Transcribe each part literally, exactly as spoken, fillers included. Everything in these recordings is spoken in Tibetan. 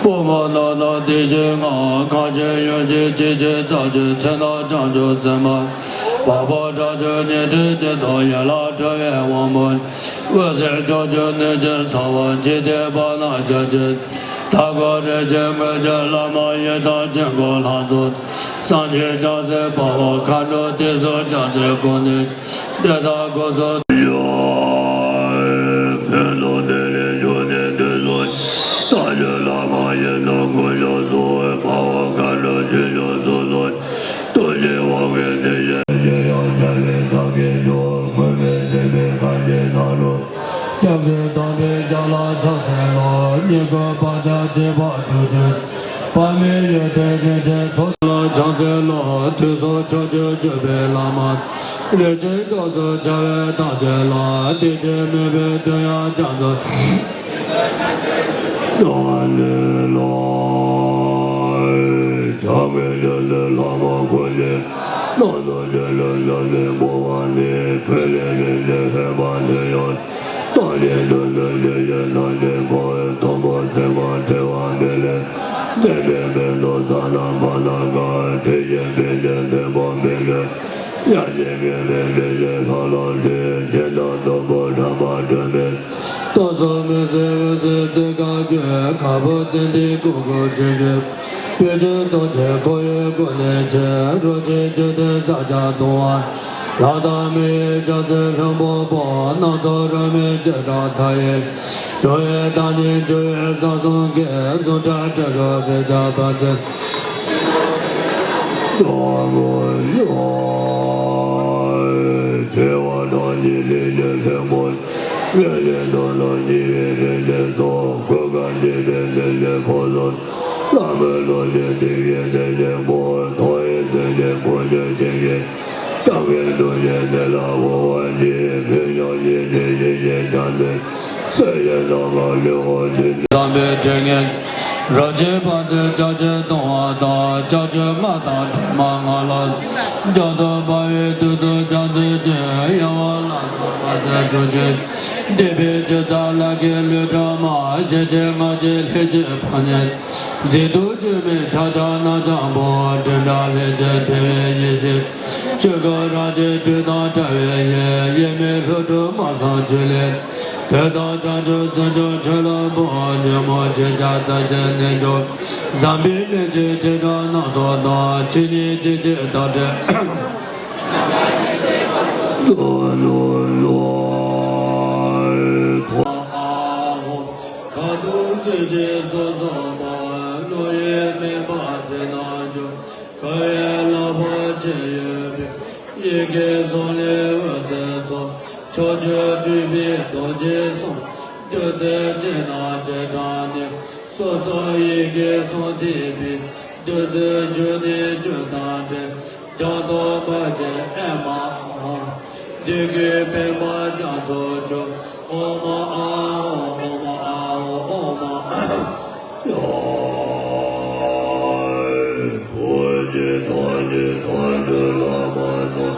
པོ་མ་ན་ན་དེ་བཞིན་ང་། ཁ་ཆེ་ཡོན་ཆེ་ལྕེ་ཆེ་རྩ་ཆེ། ཚེ་ན་བྱང་ཆུབ་སེམས་དཔའ། འཕགས་པ་དགྲ་བཅོམ་ཉི་ཁྲི་ཆེན་དང་། ཡན་ལག་ཕྲེང་བའི་དབང་པོ། འོད་ཟེར་ཕྱོགས་བཅུ་ནུས་ཅན་གསང་བ། འཇིག་རྟེན་དཔལ་ནི་ཆ་ཆེན། མཐའ་འཁོབ་རིན་ཆེན་མངོན་སྤྱོད་བླ་མ་ཡི་དམ་ཆོས་སྐུ་ལྷ་ཚོགས། སངས་རྒྱས་ལྕགས་བསྲེགས་དཔའ་བོ་མཁའ་འགྲོ། དེ་སོགས་སྐྱབས་འགྲོའི་སྐུ་ནི་དེ་དག་སྐུ་གསུམ། ཕན་ཚུན་བདེ་ལེགས་འབྱུང་གནས་དེ་སོགས། རྩ་བརྒྱུད་བླ་མ་ཡི་དམ་དཀོན་མཆོག་གསུམ། དཔའ་བོ་མཁའ་འགྲོ་ཆོས་སྐྱོང་གསུམ་སོགས། རྡོ་རྗེ་དབང་གིས་ནི་ཡེ་ཡེ་ཡང་བྱ་བའི་བདག་གིས་ཀྱང་ཀུན་ནས་བསྟེན་པའི་གར་གྱི་ནང་དུ། སྐྱབས་ཀྱི་དམ་པའི་ཞབས་ལ་ཕྱག་འཚལ་ལོ། ཉེ་འཁོར་བག་ཆགས་བཅས་པ་དྲུག་ཅུ། དཔག་མེད་ཡོན་ཏན་རིན་ཆེན་ཚོགས་ལ་ཕྱག་འཚལ་ལོ། དུས་གསུམ་ཕྱོགས་བཅུར་བཞུགས་པའི་བླ་མ། རིན་ཆེན་སྐྱབས་སུ་བྱ་བའི་བདག་ཅན་ལ། དེ་ཕྱིར་མོས་པའི་དོན་ཡང་སྐྱབས་སུ། ཡོང་ནས་ལོ། བྱ་བའི་ཡོན་ཏན་ལྷ་མོ་འཁོར་བཅས། རྣམ་རྟོག་ཅན་ལ་ཡོན་ཏན་སྨོན་པ་ནི། ཕུལ་ལས་རིན་ཆེན་ལྷུན་པ་ནི་ཡང་། རྟག་ཏུ་འདོད་དོན་ཇི་བཞིན་རྣམ་བཞིན་འབུལ། དང་པོ་སེམས་དཔའ་ཁྲོ་བོ་མི་ལས། འཛིན་པའི་མེ་ཏོག་ས་རྣམས་ཕར་ནམ་མཁའ། དྲི་ཞིམ་ཕུལ་ཏེ་མཐུན་པ་མི་ལུས། དབྱར་གྱི་དགེ་མེད་དྲི་ཞིམ་ལྷ་ལ་སྤྲིན། སྦྱིན་བདག་བདུད་པོ་ཁྲམ་པ་སྒྲོན་མེ། ཏོག་གསུམ་མི་བཟད་འོད་ཟེར་བརྩེགས་ཁ་བསྒྱུར། ཁ་སྦུབ་ཙན་དན་ཀུ་ཀུ་དྲི་གི། སྤོས་ཆུ་ཚོགས་ཀྱི་ཁོར་ཡུག་ཀུན་ནས་ཆེ། རོ་བཅུད་བཅུད་དེ་ས་ཆ་གདུང་བ། ལྷ་དང་མི་ཡི་ལྕགས་བསྲེགས་ལྷུན་པོ་པོ། སྣ་ཚོགས་རོལ་མོའི་བྱེ་བྲག་མཐའ་ཡས། བྱུང་བའི་བདག་ཉིད་འགྱུར་བའི་ས་གསུམ་གྱི། ཟུང་འབྲེལ་དྲིལ་བསྒྲགས་རེག་བྱ་བར་ཆད། ལྟོ་ལོ་ཡོ། ཆེ་བ་དང་ཉི་ལི་ཡི་ལྷུན་པོ། ལྷན་ཅིག་ཏུ་ལོ་ཉི་བའི་རིན་ཆེན་ཚོགས། གོས་དཀར་འགྱེད་པའི་ནུས་ཅན་ཕོ་གསུམ། ལྷ་མོའི་གླུ་ཆེན་དེ་ཡི་ནི་ཉན་པོ། མཐོ་བའི་མཚན་ཅན་ཕོ་ཉ་ཅན་གྱི། སྟག་གི་གདུང་ཅན་དེ་ལ་འོ་བ་བརྗེ། ཕན་ཡོན་ཡིན་ནི་ཡིད་བཞིན་ཅན་དེ། སྲོད་ཀྱི་ནམ་མཁར་ལུས་འོང་དུས། བསམ་པའི་དྲི་ངད་རབ་བྱེད་པ་ཚོས་ལྕགས་ཀྱུས་གཏོང་བ་དང་། ལྕགས་ཀྱུ་ལྔ་དང་སྒྲོལ་མ་ལྔ་ལ། རྒྱ་མཚོ་འབར་བའི་གདུགས་ཚོགས་རྒྱ་མཚོའི་རྒྱུན། གཡེང་བ་ལ་སོགས་མ་ཟད་འགྲོ་ཆོས། འདུས་པའི་ཆུ་རྩ་ལ་ཁད་ལུས་ཕྲ་མ། ཞེན་ཆེན་ལྔ་བཅས་ལྷན་ཅིག་ཕོ་ཉ། མཛེས་སྡུག་བཅོས་མའི་ཆག་ཆག་རྣམ་སྦྱང་བུ། སྤྲིན་བྲལ་ལྷན་ཅིག་བདེ་བའི་ཡེ་ཤེས། ཆོས་སྐུ་རང་བཞིན་སྤྲོས་དང་བྲལ་བའི་ཡེ། དབྱེར་མེད་ལྷུན་གྲུབ་སྨྲ་བསམ་བརྗོད་ལས། བོད་དང་བྱང་ཆུབ་སེམས་མཆོག་ཆོས་ལ་འབུལ། ཉོན་མོངས་ཕྱིར་བྱང་རྩ་ཆེན་རྣལ་འབྱོར། བསམ་པའི་གནད་ཀྱི་བྱེ་བྲག་སྣ་ཚོགས་དང་། ཆོས་ཉིད་སྐྱེ་མཆེད་དག་བྲལ། ལོ་ལོ་ལོ། ཨ་ཧོ། ཁ་དོག་སྲིད་ཀྱི་སོ་སོ་མ། བློ་ཡིས་དམན་པ་ཚེ་ན་འཇོ། དགའ་བའི་ལག་པ་ཕྱེ་ཡོད་པའི། ཡི་གེ་གསུམ་ལས་འོད་ཟེར་འཚོ། ཕྱོགས་བཅུར་སྤྲུལ་པའི་རྡོ་རྗེ་གསུམ། བདུད་རྩི་ཅན་དང་བྱེ་བྲག་ནི། སོ་སོར་ཡི་གེ་གསུམ་ཐིགས་པའི། བདུད་རྩིའི་རྒྱུ་ནི་རྒྱུ་དང་འབྲས། རྒྱ་མཚོ་འབབ་ཆེན་ཨེ་མ་ཧོ། བདུད་ཀྱི་སྤེན་པ་རྒྱ་མཚོ་སྐྱོང་། ཨོཾ་ཨཱཿཧཱུྃ། ཨོཾ་ཨཱཿཧཱུྃ། ཨོཾ་ཨཱཿཧཱུྃ། ཡ། བོད་ཀྱི་བདག་ཉིད་མཁའ་འགྲོའི་བླ་མ་དང་།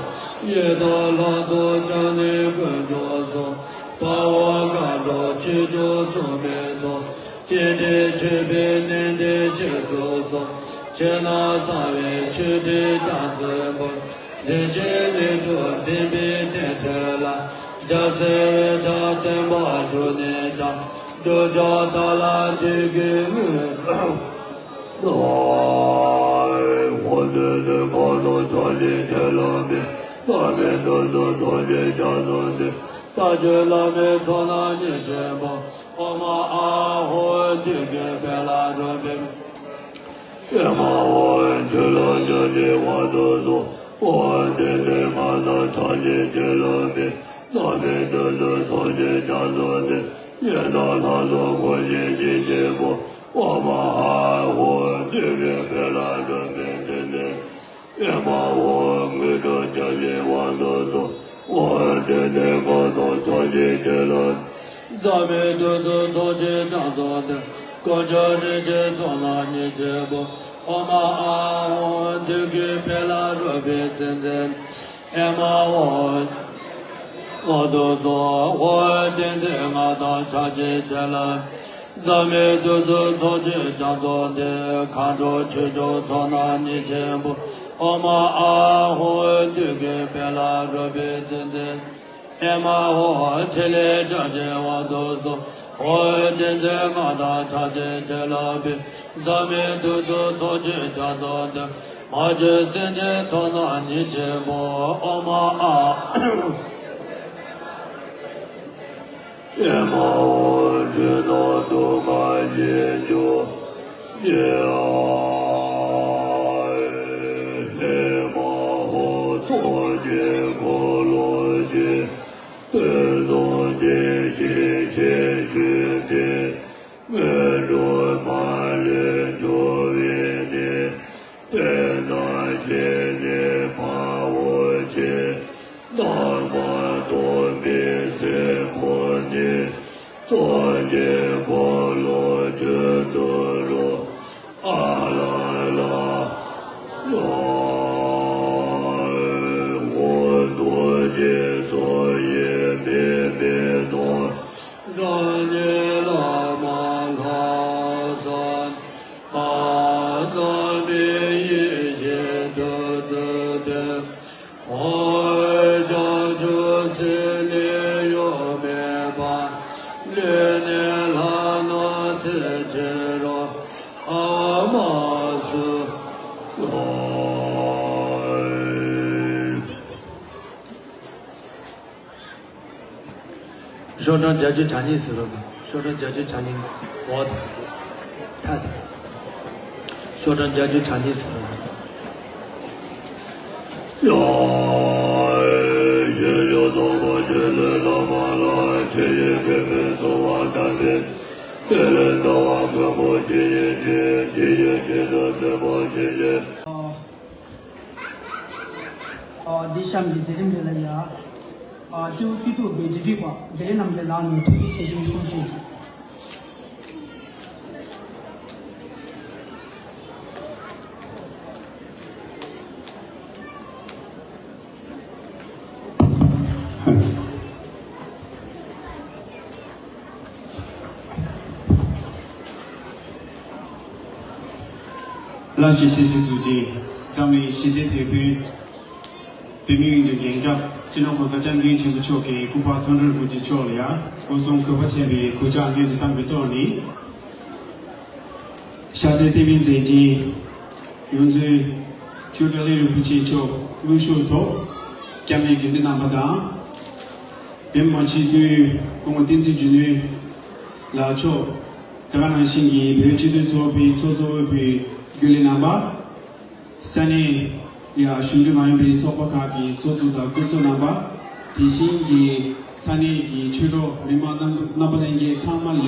ཡི་དམ་ལྷ་ཚོགས་ཀྱང་ནི་དཀོན་མཆོག་གསུམ། དཔའ་བོ་མཁའ་འགྲོ་ཆོས་སྐྱོང་སྲུང་མའི་ཚོགས། སྤྱན་རས་ཆོས་པའི་གནས་འདི་གཤེགས་སུ་གསོལ། ཕྱི་ནང་གསང་བའི་ཆོས་སྒྲས་རྒྱ་མཚོ་འབུམ། རིན་ཆེན་ལས་གྲུབ་འཛིན་པའི་རྟེན་འབྲེལ་ལ། རྒྱལ་སྲས་འོད་ཀྱང་སྟོན་པ་མཆོག་ནས་ཀྱང་། འགྲོ་ཕྱོགས་དག་ལ་འདུད་དགོས་མོད། ཧོ། དེ་ནས་གང་དང་ཕྱག་རྒྱའི་ཁས་བླངས་པས། བླ་མེད་འདོད་དོན་ཐམས་ཅད་རྒྱ་མཚོ་འདི། རྩ་བརྒྱུད་བླ་མའི་ཚོགས་རྣམས་ཉིད་ཆེན་པོ། ཨོཾ་ཨཱཿཧཱུྃ། བདུད་ཀྱི་སྤེན་བླ་རོལ་པའི། ཨེ་མ་ཧོ། ཆོས་ལམ་ཉམས་ཀྱི་དབང་དུ་སོང་། ཨོཾ་དེ་ནས་གང་དང་ཕྱག་རྒྱའི་ཁས་བླངས་པས། བླ་མེད་འདོད་དོན་ཐམས་ཅད་རྒྱ་མཚོ་འདི། ཡི་དམ་ལྷ་ཚོགས་འཁོར་བཅས་ཉིད་ཆེན་པོ། ཨོཾ་ཨཱཿཧཱུྃ། བདུད་ཀྱི་སྤེན་བླ་རོལ་པའི་གདན་འདིར། ཨེ་མ་ཧོ། དངོས་གྲུབ་ཆར་ཆེན་དབང་དུ་སོང་། ཨོཾ་དེ་ནས་གང་དང་ཕྱག་རྒྱའི་ཁས་བླངས། བསམ་མེད་བདུད་རྩི་ཚོགས་ཀྱི་རྒྱ་མཚོ་འདི། དཀོན་མཆོག་རིན་ཆེན་ཚོགས་རྣམས་ཉིད་ཆེན་པོ། ཨོཾ་ཨཱཿཧཱུྃ། བདུད་ཀྱི་སྤེན་བླ་རོལ་པའི་ཚུལ་འཛིན། ཨེ་མ་ཧོ། དབང་དུ་སོང་། ཧོ། ཏིང་འཛིན་ལྔ་དང་ཕྱག་རྒྱའི་ཁས་བླངས། བསམ་མེད་བདུད་རྩི་ཚོགས་ཀྱི་རྒྱ་མཚོ་འདི། མཁའ་འགྲོ་ཆོས་སྐྱོང་ཚོགས་རྣམས་ཉིད་ཆེན་པོ། ཨོཾ་ཨཱཿཧཱུྃ། བདུད་ཀྱི་སྤེན་བླ་རོལ་པའི་ཚུལ་འཛིན། ཨེ་མ་ཧོ། ཕྲིན་ལས་རྒྱ་ཆེན་དབང་དུ་སོང་། ཧོ། ཏིང་འཛིན་ལྔ་དང་ཕྱག་རྒྱའི་ཁས་བླངས་པས། བསམ་མེད་བདུད་རྩི་ཚོགས་ཀྱི་རྒྱ་མཚོ་འདི། མ་སྐྱེས་སེམས་ཅན་ཐོབ་ན་ཉེས་ཆེན་པོ། ཨོཾ་ཨཱཿཧཱུྃ། ཨེ་མ་ཧོ། འདྲེ་རྣམས་སྡུག་བསྔལ་ཞི་འགྱུར་ཞེས། ཨེ་མ་ཧོ། ཚོགས་ཀྱི་འཁོར་ལོ་ཆེ། སྟོན་དང་བདེ་གཤེགས་ཞལ་བཞུགས་ཏེ། དངོས་གྲུབ་མ་ལུས་འབྱུང་བའི་གནས། དེ་ན་སྐྱེས་ནས་དཔའ་བོ་ཆེ། རྣམ་པར་སྟོན་པའི་སྲས་པོ་ནི། ཚོགས་ཀྱི་འཁོར་ལོ་བཅུ་དྲུག་ལུ། ཨ་ལ་ལ་ལ། འོག་ཏུ་དེ་ཚོགས་ཡེ་མེད་པའི་དོན། རང་ཉིད་བླ་མ་ལྷ་བསམ། ཨ་བསམ་པའི་ཡེ་ཤེས་བདུད་རྩི་ལྡན། ཨོ། བྱང་ཆུབ་སེམས་ནི་གཡོ་མེད་པ། ལུས་ནི་ལྷ་རྣམས་ཚེ་ཕྱི་རུ། ཨ་མ་སུ། ཨོ། ཤོག་གྲངས་བརྒྱད་ཅུ་གྱ་གཉིས་ཟེར་རོ། ཤོག་གྲངས་བརྒྱད་ཅུ་གྱ་གཉིས། འོག་དང་། མཐའ་དང་། ཤོག་གྲངས་བརྒྱད་ཅུ་གྱ་གཉིས་ཟེར་རོ། ཡ། ཡེ་ཡོ་དོ་གོ་ཇེ་ལེ་ལ་མ་ལ་ཆེ་ཡེ་གེ་མེ་སོ་བ་ད་ཏེ། ཏེ་ལེ་ད་བ་ག་མོ་ཇེ་ཡེ་ཇེ་ཇེ་ཡེ་ཇེ་དོ་ཏེ་མོ་ཇེ་ཇེ། ཨ། ཨ། འདི་གཤམ་གྱི་མཛད་རིམ་རེད་ལ་ཡ། ཨ། སྤྲེའུ་སྐྱིད་སྡུག་གི་འབྲེལ་མཐུད་པ་དགེ་ལེགས་རྣམ་རྒྱལ་ལགས་ནས་ཐུགས་རྗེ་ཆེ་ཞུ་གསུང་ཞུས། བླ་ཞེས་སྲས་སུ་གཟུགས་ཅན། འཛམ་གླིང་ཞི་བདེའི་དེད་དཔོན། བོད་མི་ཡོངས་ཀྱི་རྒྱལ་ཁབ་སྤྱི་ནོར་༸གོང་ས་༸སྐྱབས་མགོན་ཆེན་པོ་མཆོག་གི་སྐུ་པར་མཐོང་གྲོལ་དགོངས་གཅིག་མཆོག་ལ་ཡང་སྒོ་གསུམ་གུས་པ་ཆེན་པོས་གུས་ཕྱག་སྔོན་དུ་བཏང་བའི་ཐོག་ནས། ཤར་སེ་བསྟན་པའི་མཛད་རྗེས་ཡོངས་འཛིན་ཆོས་གྲགས་གླིང་རིན་པོ་ཆེ་མཆོག་དབུ་བཞུགས་ཐོག་སྐྱབས་གནས་དགེ་འདུན་རྣམ་པ་དང་། བོད་མི་མང་སྤྱི་འཐུས་སྐུ་ངོ་བསྟན་འཛིན་འབྱུང་གནས་ལགས་མཆོག་དེ་ག་ནང་བཞིན་གྱི་བོད་སྤྱི་མཐུན་ཚོགས་པའི་ཚོགས་གཙོ་དབུས་པའི་རྒྱུན་ལས་རྣམ་པ། ས་གནས་ཡ་གཞུང་འབྲེལ་མ་ཡིན་པའི་ཚོགས་པ་ཁག་གི་ཚོགས་གཙོ་དང་སྐུ་ཚབ་རྣམ་པ། དེ་བཞིན་གྱི་ས་གནས་ཀྱི་ཆོས་གྲོགས་མི་མང་རྣམ་རྣམ་པ་ལྷན་རྒྱས་ཚང་མ་ལ་ཡ།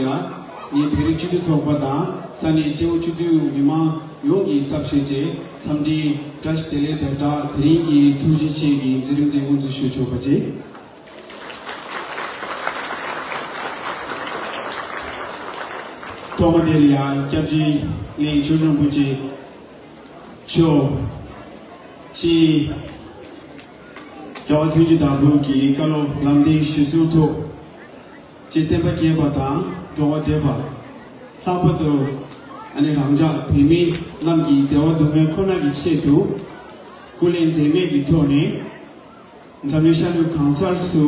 ངས་བོད་རིགས་སྤྱི་མཐུན་ཚོགས་པ་དང་ས་གནས་སྤྲེའུ་སྤྱི་འཐུས་མི་མང་ཡོངས་ཀྱི་ཚབ་བྱས་རྗེས་འཚམས་འདྲིའི་བཀྲ་ཤིས་བདེ་ལེགས་དང་སྦྲགས། དེ་རིང་གི་ཐུགས་རྗེ་ཆེ་གི་མཛད་རིམ་དེ་དབུ་འཛུགས་ཞུ་ཆོག་པ་བྱེད། ཐོག་མ་དེ་ལ་ཡང་སྐྱབས་རྗེ་གླིང་ཆོས་རིན་པོ་ཆེ་མཆོག་ཅིག་རྒྱལ་བ་ཐུགས་རྗེ་དང་པོ་གི་བཀའ་སློབ་ལམ་སྟོན་གཞིར་བཟུང་ཐོག་ཅིག་བསྟན་པ་རྒྱས་པ་དང་འགྲོ་བ་བདེ་བ། ལྷག་པར་དུ་ཨ་ནི་རང་ཅག་བོད་མི་རྣམས་ཀྱི་བདེ་བ་སྡུག་བསྔལ་ཁོ་ན་གི་ཆེད་དུ་སྐུ་ལས་འཛེམས་མེད་ཀྱི་ཐོག་ནས། འཛམ་གླིང་ཤར་ནུབ་གང་སར་སུ་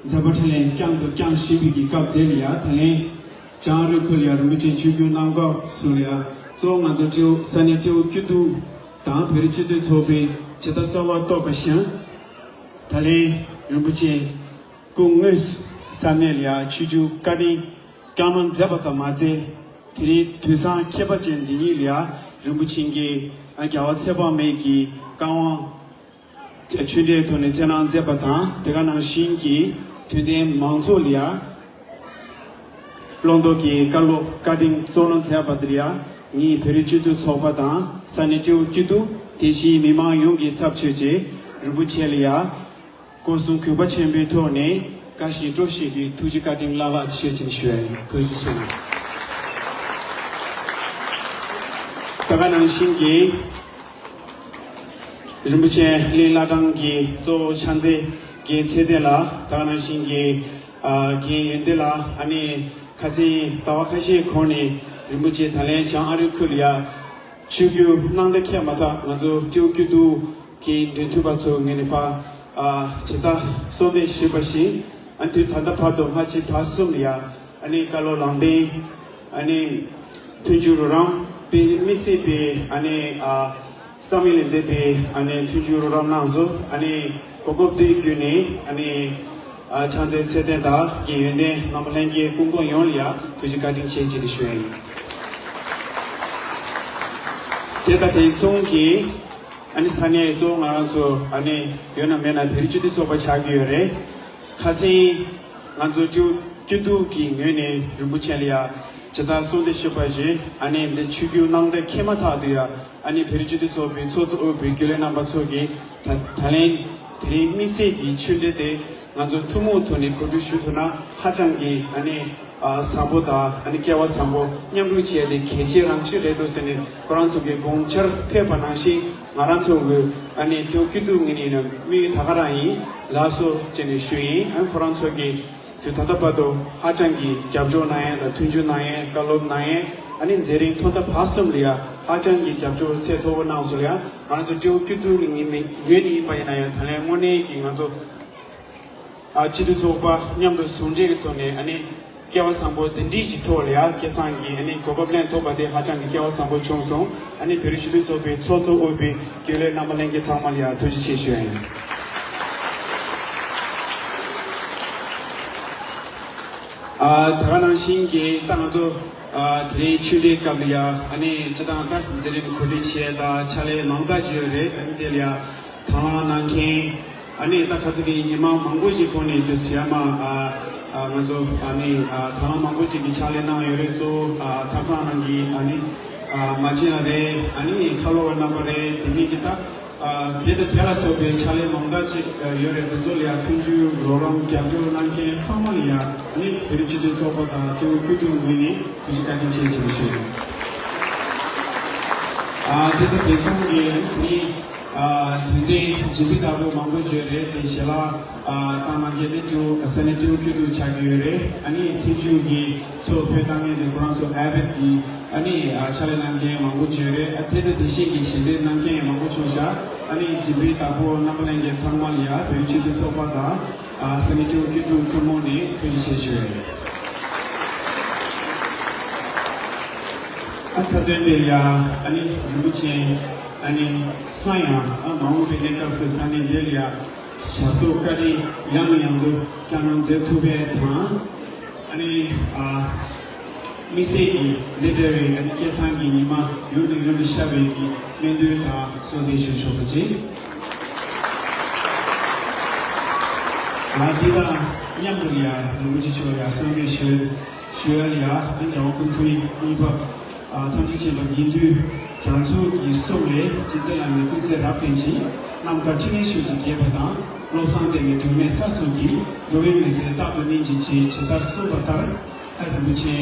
མཛད་པ་འཕྲིན་ལས་བསྐྱངས་དང་བསྐྱང་བཞིན་པའི་གི་སྐབས་དེ་ལ་ཡ། ད་ལན་བྱང་ཨ་རི་ཁུལ་ལ་ཡ་རིན་པོ་ཆེ་ཆོས་བརྒྱུད་གནམ་སྐབས་སུ་ལ་ཡ། གཙོ་བོ་ང་ཚོ་སྤྲེའུ་ས་གནས་སྤྲེའུ་སྐྱིད་སྡུག་དང་བོད་རིགས་སྤྱི་མཐུན་ཚོགས་པའི་བྱེད་ཐབས་གསར་བ་རྟོགས་པ་བཞིན། ད་ལན་རིན་པོ་ཆེ་སྐུ་དངོས་སུ་ས་གནས་ལ་ཡ་ཆོས་བརྒྱུད་བཀའ་དྲིན་བསྐྱངས་གནང་མཛད་པ་ཙམ་མ་ཚད། དེ་རིང་དུས་བཟང་ཁྱད་པར་ཅན་འདི་ཉིད་ལ་ཡ་རིན་པོ་ཆེ་གིས་ཨ་རྒྱལ་བ་ཚེ་དཔག་མེད་ཀྱི་བཀའ་དབང་ཆོས་འབྲེལ་ཐོག་ནས་སྩལ་གནང་མཛད་པ་དང་། དེ་ག་ནང་བཞིན་གྱི་དད་ལྡན་མང་ཚོགས་ལ་ཡ་བླང་དོར་གྱི་བཀའ་སློབ་བཀའ་དྲིན་སྩལ་གནང་མཛད་པ་འདིར་ཡ། ངས་བོད་རིགས་སྤྱི་མཐུན་ཚོགས་པ་དང་ས་གནས་སྤྲེའུ་སྐྱིད་སྡུག་དེ་བཞིན་མི་མང་ཡོངས་ཀྱི་ཚབ་བྱས་རྗེས་རིན་པོ་ཆེ་ལ་ཡ། སྒོ་གསུམ་གུས་པ་ཆེན་པོའི་ཐོག་ནས་བཀའ་བཞིན་སྤྲོ་བཞིན་གྱི་ཐུགས་རྗེ་བཀའ་དྲིན་བསྔགས་བརྗོད་ཆེན་ཞུ་ཡ་ཡིན། ཐུགས་རྗེ་ཆེ་གནང་། ད་ག་ནང་བཞིན་གྱི་རིན་པོ་ཆེ་གླིང་བླ་བྲང་གི་གཙོ་བོ་ཕྱག་མཛོད་རྒན་ཚེ་བརྟན་ལགས། ད་ག་ནང་བཞིན་གྱི་ཨ་རྒན་ཡོན་ཏན་ལགས། ཨ་ནི་ཁ་སང་ཟླ་བ་ཁ་ཤས་གོང་ནས་རིན་པོ་ཆེ་ད་ལན་བྱང་ཨ་རི་ཁུལ་ལ་ཡ་ཆོས་བརྒྱུད་གནང་བསྡད་མཁན་མ་ཐག་ང་ཚོ་སྤྲེའུ་སྐྱིད་སྡུག་གི་འབྲེལ་མཐུད་པ་ཚོ་ངོས་ནས་ཕར་ཨ་བྱེད་ཐབས་གསོལ་འདེབས་ཞུས་པ་བཞིན། ཨ་ནི་དུས་ད་ལྟ་བར་དུ་སྔ་ཕྱི་ད་གསུམ་ལ་ཡ་ཨ་ནི་བཀའ་སློབ་ལམ་སྟོན། ཨ་ནི་མཐུན་འགྱུར་རོགས་རམ་དཔེ་མི་སྲིད་པའི་ཨ་ནི་ཨ་ བསམ་ཡུལ་ལས་འདས་པའི་ཨ་ནི་མཐུན་འགྱུར་རོགས་རམ་གནང་སོང་། ཨ་ནི་གོ་སྐབས་དེ་བརྒྱུད་ནས་ཨ་ནི་ཨ་ཕྱག་འཚལ་ཚེ་བརྟན་དང་རྒན་ཡོན་ཏན་རྣམ་པ་ལྷན་རྒྱས་སྐུ་འཁོར་ཡོངས་ལ་ཡང་ཐུགས་རྗེ་བཀའ་དྲིན་ཆེ་ཞེས་ཞུ་ཡ་ཡིན། དེ་དང་དེ་མཚུངས་ཀྱིས་ཨ་ནི་ས་གནས་གཙོ་བོ་ང་རང་ཚོ་ཨ་ནི་ཡོད་ན་མེད་ན་བོད་རིགས་སྤྱི་མཐུན་ཚོགས་པ་ཆགས་ཀྱི་ཡོད་རེད། ཁ་སང་ང་ཚོ་སྤྱི་སྤྱི་འཐུས་ཀྱི་ངོས་ནས་རིན་པོ་ཆེ་ལ་ཡ་ཇི་ལྟར་གསུངས་ཏེ་ཞུས་པ་བཞིན་ཨ་ནི་འདི་ཆིབས་བསྒྱུར་གནང་སྟེ་འཁེལ་མ་ཐག་ཏུ་ཡ་ཨ་ནི་བོད་རིགས་སྤྱི་མཐུན་ཚོགས་པའི་ཚོགས་གཙོ་དབུས་པའི་རྒྱུན་ལས་རྣམ་པ་ཚོ་གིས་ད་ད་ལན་དེ་རིང་དམིགས་བསལ་གྱི་ཆོས་འབྲེལ་དེ་ང་ཚོ་ཐུན་མོང་ཐོག་ནས་གོ་སྒྲིག་ཞུ་ཐུབ་ན་ཧ་ཅང་གི་ཨ་ནི་ཨ་བཟང་པོ་དང་ཨ་ནི་སྐལ་བ་བཟང་པོ་མཉམ་རུབ་བྱས་ཏེ་གལ་ཆེ་རང་ཆེ་རེད་འདུག་ཟེར་ནས་ཁོ་རང་ཚོ་གི་དགོངས་འཆར་ཕེབས་པ་ནང་བཞིན་ང་རང་ཚོ་གི་ཨ་ནི་ཐུགས་སྐྱིད་སྡུག་ངེས་ནས་དམིགས་ཡུལ་ད་ག་རང་ཡིན། ལགས་སོ་བྱས་ནས་ཞུ་ཡིན། ཨ་ནི་ཁོ་རང་ཚོ་གི་དུས་ད་ལྟ་བར་དུ་ཧ་ཅང་གི་རྒྱབ་སྐྱོར་གནང་ཡས་དང་མཐུན་འགྱུར་གནང་ཡས་བཀའ་སློབ་གནང་ཡས་ཨ་ནི་མཛད་རིམ་ཐོག་མཐའ་བར་གསུམ་ལ་ཡ་ཧ་ཅང་གི་རྒྱབ་སྐྱོར་ཚད་མཐོ་པོ་གནང་སོང་ལ་ཡ་ང་རང་ཚོ་སྤྲེའུ་སྐྱིད་སྡུག་གི་ངེས་ནས་ངོས་ནས་ཡིན་པ་ཡིན་ན་ཡང་ད་ལན་དངོས་གནས་ཀྱི་ང་ཚོ་ཨ་སྤྱི་འཐུས་ཚོགས་པ་མཉམ་དུ་ཟུང་འབྲེལ་གྱི་ཐོག་ནས་ཨ་ནི་སྐལ་བ་བཟང་པོ་དེ་འདྲའི་ཞིག་ཐོག་ལ་ཡ་སྐལ་བཟང་གི་ཨ་ནི་གོ་སྐབས་ལེན་ཐུབ་པ་དེ་ཧ་ཅང་གི་སྐལ་བ་བཟང་པོ་བྱུང་སོང་། ཨ་ནི་བོད་རིགས་སྤྱི་མཐུན་ཚོགས་པའི་ཚོགས་གཙོ་དབུས་པའི་རྒྱུན་ལས་རྣམ་པ་ལྷན་རྒྱས་ཚང་མ་ལ་ཡ་ཐུགས་རྗེ་ཆེ་ཞུ་ཡ་ཡིན། ཨ་ད་ག་ནང་བཞིན་གྱི་ད་ང་ཚོ་ཨ་དེ་རིང་ཆོས་འབྲེལ་སྐབས་ལ་ཡ་ཨ་ནི་སྤྱི་བཏང་ད་མཛད་རིམ་གོ་སྒྲིག་བྱས་དང་ཕྱག་ལས་མང་དག་བྱས་ཡོད་རེད། ཨ་ནི་དེ་ལ་ཡ་དང་བླངས་གནང་མཁན་ཨ་ནི་ད་ཁ་ཚ་གི་ཉི་མ་མང་པོ་ཞིག་གོང་ནས་དུ་ཟེར་ཡ་མ་ཨ་ཨ་ང་ཚོ་ཨ་ནི་ཨ་དང་བླངས་མང་པོ་ཅིག་གིས་ཕྱག་ལས་གནང་ཡོད་རེད། གཙོ་བོ་ཨ་ཐབ་ཚང་ནང་གི་ཨ་ནི་ཨ་མ་བྱན་རེད། ཨ་ནི་ཁ་ལོ་བ་རྣམ་པ་རེད། དེ་མིན་གྱི་ད་ཨ་དེ་དང་དེ་ལ་སོགས་པའི་ཕྱག་ལས་མང་དག་ཅིག་ཨ་ཡོད་རེད། དེ་ཚོ་ལ་ཡང་མཐུན་འགྱུར་རོགས་རམ་རྒྱབ་སྐྱོར་གནང་མཁན་ཚང་མ་ལ་ཡང་ཨ་ནི་བོད་རིགས་སྤྱི་མཐུན་ཚོགས་པ་དང་སྤྲེའུ་སྐྱིད་སྡུག་ངོས་ནས་ཐུགས་རྗེ་བཀའ་དྲིན་ཆེ་ཞེས་ཞུ། ཨ་དེ་དང་དེ་མཚུངས་ཀྱི་ཨ་ནི་དེ་རིང་ཨ་དུས་དེ་བྱེད་འདུན་དག་པོ་མང་པོ་བརྗོད་རེད། དེ་ཞལ་ལག་ཨ་བཏང་གནང་མཁན་དེ་སྤྲེའུ་ས་གནས་སྤྲེའུ་སྐྱིད་སྡུག་ཆགས་ཀྱི་ཡོད་རེད། ཨ་ནི་ཚེས་བཅུ་གི་ཚོགས་ཕེབས་གནང་མཁན་དེ་ཁོ་རང་ཚོ་ཨ་བེད་ཀྱི་ཨ་ནི་ཨ་ཕྱག་ལས་གནང་མཁན་མང་པོ་བྱས་རེད། ཨ་དེ་དང་དེ་བཞིན་གྱི་ཞལ་འདེབས་གནང་མཁན་ཡང་མང་པོ་བྱུང་ཤག་ཨ་ནི་སྦྱིན་པའི་བདག་པོ་རྣམ་པ་ལྷན་རྒྱས་ཚང་མ་ལ་ཡང་བོད་རིགས་སྤྱི་མཐུན་ཚོགས་པ་དང་ཨ་ས་གནས་སྤྲེའུ་སྐྱིད་སྡུག་ཐུན་མོང་ནས་ཐུགས་རྗེ་ཆེ་ཞུ་ཡ་ཡིན། ཨ་མཐའ་དོན་དེ་ལ་ཡང་ཨ་ནི་རིན་པོ་ཆེ་ཨ་ནི་སྔ་ཡང་ཨ་མ་འོངས་པའི་གནས་སྐབས་སུ་ས་གནས་འདི་ལ་ཡང་ཞབས་སོར་བཀའ་དྲིན་ཡང་ནས་ཡང་དུ་བསྐྱངས་གནང་མཛད་ཐུབ་པའི་དང་། ཨ་ནི་ཨ་དམིགས་བསལ་གྱི་འདི་འདྲ་བའི་ཨ་ནི་སྐལ་བཟང་གི་ཉི་མ་ཡུན་རིང་ཡུན་རིང་ཤར་བའི་གི་སྨོན་འདུན་དང་གསོལ་འདེབས་ཞུ་ཆོག་པ་ཅིག་ཨ་འདི་དང་མཉམ་དུ་ཡ་རིན་པོ་ཆེ་མཆོག་ལ་ཡ་གསོལ་འདེབས་ཞུ་ཞུ་ཡ་ལ་ཡ་ཨ་ནི་རྒྱལ་བ་ཀུན་འཕྲིན་དབུས་པ་ཨ་ཐམས་ཅད་མཁྱེན་པ་དགེ་འདུན་རྒྱ་མཚོ་ཡི་གསུང་ལས་རྗེ་བཙུན་བླ་མའི་སྐུ་ཚེ་རབ་བརྟན་ཅིང་། ནམ་མཁའ་ཕྲིན་ལས་ཤུགས་ཀྱིས་རྒྱས་པ་དང་། བློ་བཟང་བདེ་བའི་སྒྲོན་མེ་ས་གསུམ་གྱི། འགྲོ་བའི་མུན་སེལ་རྟག་ཏུ་ནན་གྱིས་བྱེད། ཇི་ལྟར་གསུངས་པ་ལྟར། ཨ་རིན་པོ་ཆེ་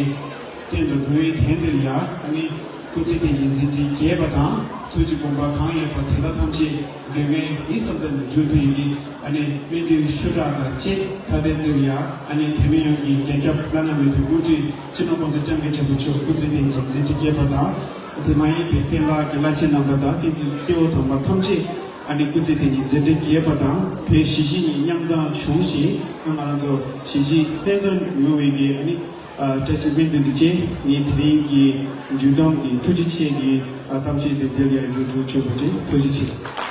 བསྟན་དང་འགྲོ་བའི་དོན་དུ་ཡ་ཨ་ནི་སྐུ་ཚེ་བརྟན་ཅིང་མཛད་འཕྲིན་རྒྱས་པ་དང་། ཐུགས་ཀྱི་དགོངས་པ་གང་ཡོད་པ་དེ་དག་ཐམས་ཅད་དོན་མེད་ཡིད་བསམ་ལྟར་འགྲུབ་པའི་གི་ཨ་ནི་སྨོན་འདུན་ཞུ་དག་དང་བཅས་ཐ་དད་དུ་ཡ་ཨ་ནི་བོད་མི་ཡོངས་ཀྱི་རྒྱལ་ཁྱབ་བླ་ན་མེད་པའི་དབུ་ཁྲིད་སྤྱི་ནོར་༸གོང་ས་༸སྐྱབས་མགོན་ཆེན་པོ་མཆོག་སྐུ་ཚེ་བརྟན་ཅིང་མཛད་འཕྲིན་རྒྱས་པ་དང་། དེ་མ་ཡིན་པའི་བསྟན་བདག་གི་བླ་ཆེན་རྣམ་པ་དང་བསྟན་འཛིན་སྐྱེ་བོ་དམ་པ་ཐམས་ཅད་ཨ་ནི་སྐུ་ཚེ་བརྟན་ཅིང་མཛད་འཕྲིན་རྒྱས་པ་དང་། བོད་གཞིས་བྱེས་གཉིས་མཉམ་གཙང་བྱུང་ཞིང་ང་རང་ཚོ་གཞིས་བྱེས་ལྷན་འཛོམས་ཡོང་བའི་གི་ཨ་ནི་བཀྲ་ཤིས་སྨོན་འདུན་དུ་བཅས་ངས་དེ་རིང་གི་མཇུག་བསྡོམས་ཀྱི་ཐུགས་རྗེ་ཆེ་གི་གཏམ་བཤད་དེ་འདིར་ཡང་མཇུག་སྒྲིལ་ཆོག་པ་ཅིག་ཐུགས་རྗེ་ཆེ།